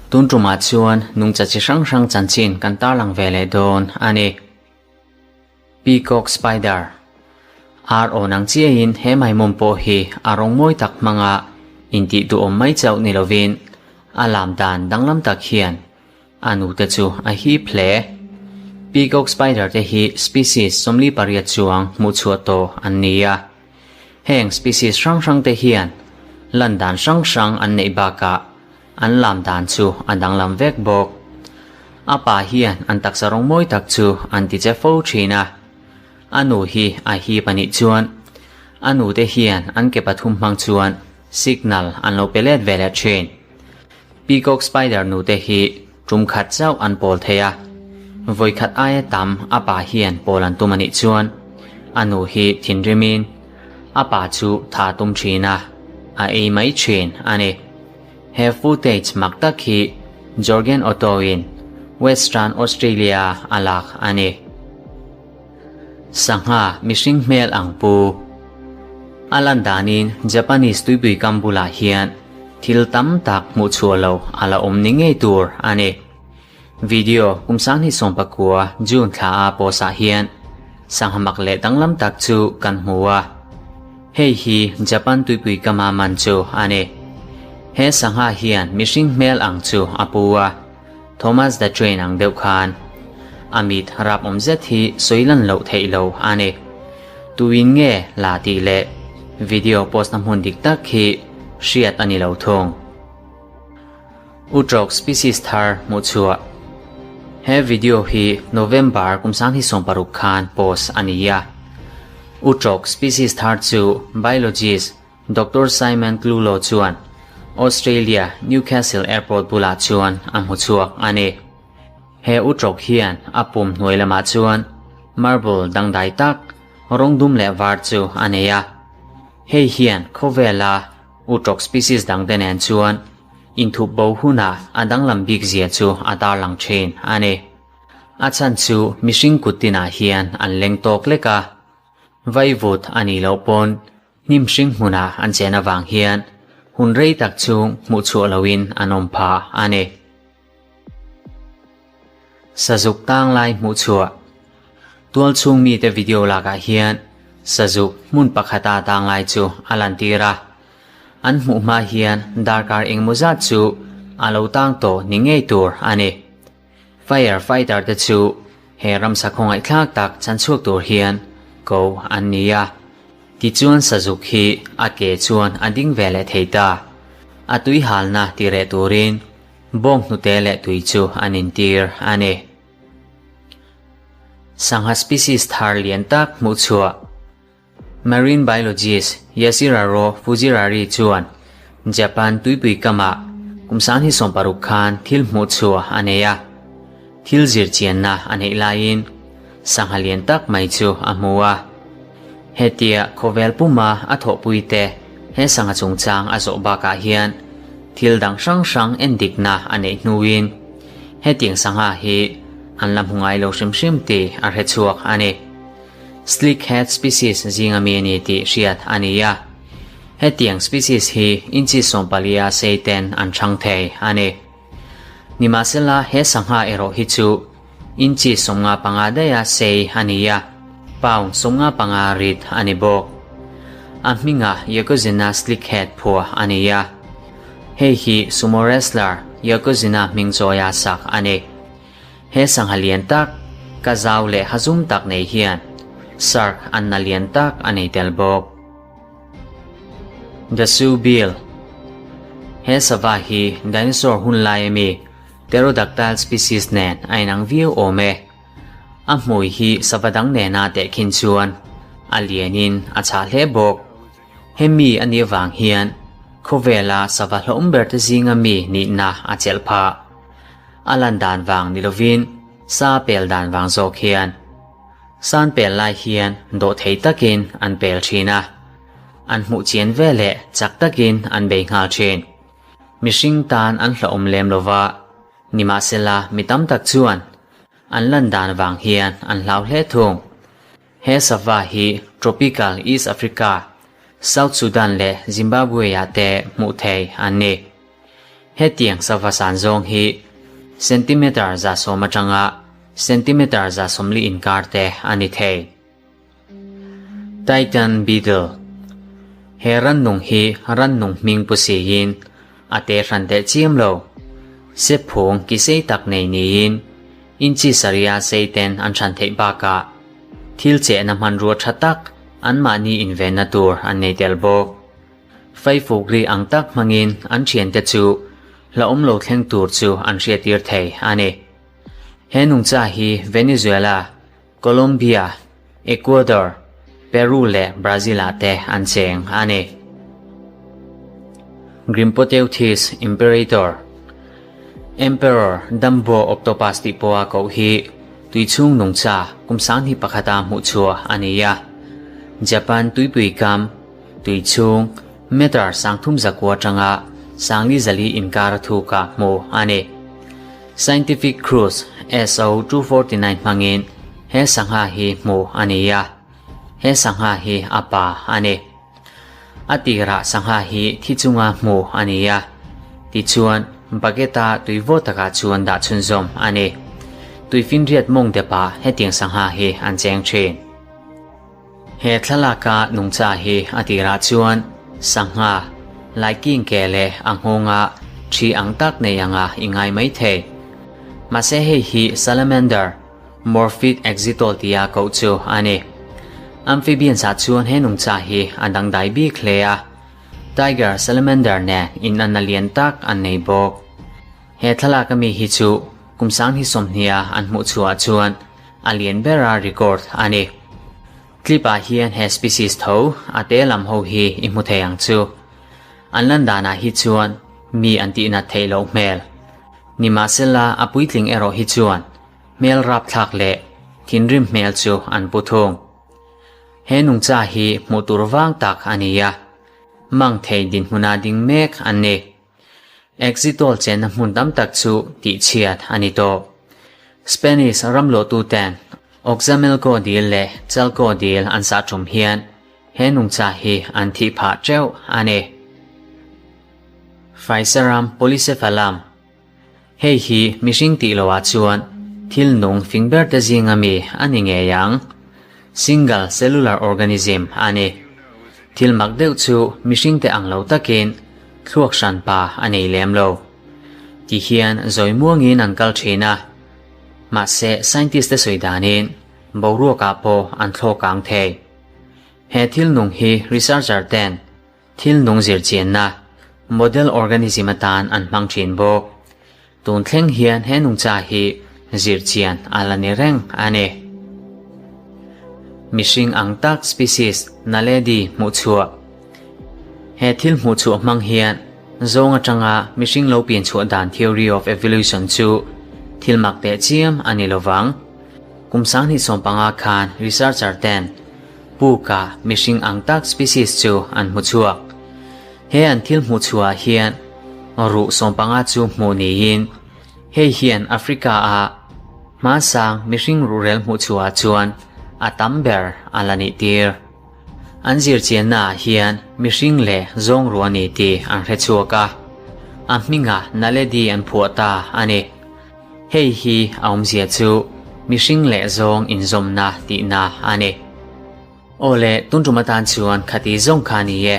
Tun tumah chuan nungcha chi hrang hrang chanchin kan tarlang ve leh dawn a ni. Peacock Spider Ar awn ang chiahin he maimawm pawh hi a rawng mawi tak hmanga intih duhawm mai chauh ni lovin a lam dan danglam tak hian a nute chu a hip hle. Peacock Spider te hi species 48 chuang hmuhchhuah tawh an ni a. Heng species hrang hrang te hian lan dan hrang hrang an neih bakah an lam dan chu a danglam vek bawk. A pa hian an taksa rawng mawi tak chu an ti che fo thin a. A nu hi a hip a nih chuan a nute hian an ke pathum hmang chuan signal an lo pe let ve leh thin. Peacock spider nute hi tum khat chauh an pawl thei a. Vawi khat aia tam a pa hian pawl an tum a nih chuan a nu hi thinrimin a pa chu tha tum thin a, a ei mai thin a ni. He footage mak tak hi Jorgen Otto-in Western Australia a lak a ni. Sangha mihring hmel ang pu. A lan danin Japanese tuipui kam bulah hian thil tam tak hmuh chhuah lo a la awm ni ngei tur a ni. Video kum 2019 June thla a post ah hian sangha mak leh danglam tak chu kan hmu a. Hei hi Japan tuipui kama man chu a ni. He sangha hian mihring hmel ang chu a pu a. Thomas the Train ang deuh khan a mit rap awm zet hi sawi lan loh theih lo a ni. Tuin nge la tih leh video post na hmun dik tak hi hriat a ni lo thung. Uṭawk species thar hmuh chhuah. He video hi November kum 2016 khan post a ni a. Uṭawk species thar chu biologist Doctor Simon Clulow chuan Australia Newcastle Airport bulah chuan a hmu chhuak a ni. He uṭawk hian a pum hnuai lamah chuan marble dangdai tak rawng dum leh var chu a nei a. Hei hian khawvela uṭawk species dangte nen chuan inthup bo hunah a danglam bik zia chu a tarlang thin a ni. A chhan chu mihring kut tinah hian an leng tawk lek a, vaivut a nih loh pawn hnim hring hmunah an chen avang hian hun rei tak chhung hmuh chhuah loin an awm phah a ni. Sazuk tang lai hmuh chhuah. Tual chhung mite video lakah hian sazuk hmun pakhata tang lai chu a lantir a. An hmuh hma hian darkar engemaw zat chu a lo tang tawh ni ngei tur a ni. Fire fighter te chu he ramsa khawngaihthlak tak chanchhuak tur hian ko an ni a. Tichuan sazuk hi a ke chuan a ding ve leh thei ta. A tui halna ti reh turin bawng hnute leh tui chu an intir a ni. Sangha species thar lian tak hmuh chhuah. Marine biologist Yasiraro Fujirari chuan Japan tuipui kamah kum 2016 khan thil hmuh chhuah a nei a. Thil zir chianna a neih laiin sangha lian tak mai chu a hmu a. Hetia khawvel puma a thawhpui te he sangha chungchang a zawh bakah hian thil dang hrang hrang endikna a neih hnuin hetiang sangha hi an la hmu ngai lo hrim hrim tih a hre chhuak a ni. Slickhead species zinga mi a ni tih hriat a ni a. Hetiang species hi inchi 14 sei ten an chang thei a ni. Nimahsela he sangha erawh hi chu inchi 55 daia sei a ni a, pound 55 rit a ni bawk. A hminga Yokozuna Slickhead phua a ni a. Hei hi sumo wrestler Yokozuna hming chawia sak a ni. He sangha lian tak, ka zau leh hazum tak nei hian shark an na lian tak a nei tel bawk. The Sioux Bill He sava hi dinosaur hun lai ami pterodactyl species nen a inang viau awm e. A hmui hi sava dang nena tehkhin chuan a lianin a chhah hle bawk. Hemi a nih avang hian khawvela sava hlauhawm ber te zinga mi nihna a chelh phah. A lan dan vang ni lovin sa pel dan vang zawk hian san pel lai hian dawh thei takin an pel thin a. An hmuh chian ve leh chak takin an bei nghal thin. Mihring tan an hlauhawm lem lova, nimahsela mi tam tak chuan an lan dan vang hian an hlau hle thung. He sava hi tropical East Africa, South Sudan leh Zimbabwe-ah te hmuh theih an ni. Hetiang sava san zawng hi centimeter 110 atanga centimeter 140 inkar te a ni thei. Titan Beetle, He rannung hi rannung hming pu siin a te hran teh chiam lo. Sephung ki sei tak nei niin inchi saria sei ten an hran theih bakah thil chehna hmanrua tha tak anmahni invenna tur an nei tel bawk. Faifuk ri ang tak hmangin an thiante chu hlauhawm lo thleng tur chu an hriattir thei a ni. He nungcha hi Venezuela, Colombia, Ecuador, Peru leh Brazil-ah te an cheng a ni. Grimpoteuthis imperator, Emperor Dumbo octopus tih pawha koh hi tuichhung nungcha kum sanghnih pakhata hmuhchhuah a ni a. Japan tuipui kam tuichhung meter 3100 atanga 440 inkar a thukah hmuh a ni. Scientific Cruise SO 249 hmangin he sangha hi hmuh a ni a, he sangha hi a pa a ni. A tirah sangha hi thi chunga hmuh a ni a, tichuan bucket-a tui vawt takah chuan dah chhunzawm a ni. Tuifinriat mawng depah hetiang sangha hi an cheng thin. He thlalaka nungcha hi a tirah chuan sangha, laiking ke leh a nghawnga thi ang tak nei anga i ngai mai thei. Mahse hei hi salamander, morphid exitol tia koh chu a ni. Amphibians ah chuan he nungcha hi a dangdai bik hle a, tiger salamander nen inanna lian tak an nei bawk. He thlalaka mi hi chu kum 2020 a an hmuh chhuah chuan a lian bera record a ni. Clip ah hian he species tho a te lam ho hi i hmu thei ang chu. An lan danah hi chuan mi an tihnat theih loh hmel. Nimahsela a puitling erawh hi chuan hmel rapthlak leh thinrim hmel chu an pu thung. He nungcha hi hmuh tur vang tak a ni a, mang thei dinhmuna ding mek an ni. Exitol chenna hmun tam tak chu tihchhiat a ni tawh. Spanish ramluahtuten Oxamelco dil leh Chalco dil an sah tum hian he nungcha hi an thih phah teuh a ni. Physarum polycephalum Hei hi mihring tih loah chuan thil nung fing ber te zinga mi a ni ngei ang. Single cellular organism a ni. Thil mak deuh chu mihring te ang lo takin thluak hran pa a nei lem lo. Ti hian zawi muangin an kal thin a. Mahse scientist te sawi danin boruakah pawh an thlawk ang thei. He thil nung hi researcher ten Thil nung zirchianna, model organism atan an hmang thin bawk. Tun thleng hian he nungcha hi zirchian a la ni reng a ni. Mihring ang tak species Naledi hmuhchhuah. He thil hmuhchhuah hmang hian zawng atanga mihring lo pianchhuah dan theory of evolution chu thil mak teh chiam a ni lovang. Kum 2015 khan researcher ten Puka mihring ang tak species chu an hmu chhuak. He an thil hmuh chhuah hian ruh 15 chu hmuh niin hei hian Africa a hmasang mihring ruhrel hmuh chhuah chuan a tam ber a la nih tir. An zirchianna ah hian mihring leh zawng ruah ni tih an hre chhuak a, a hmingah Naledi an phuah ta a ni. Hei hi a awmzia chu mihring leh zawng inzawmna tihna a ni. Awle, tun tum atan chuan khati zawng kha ni e.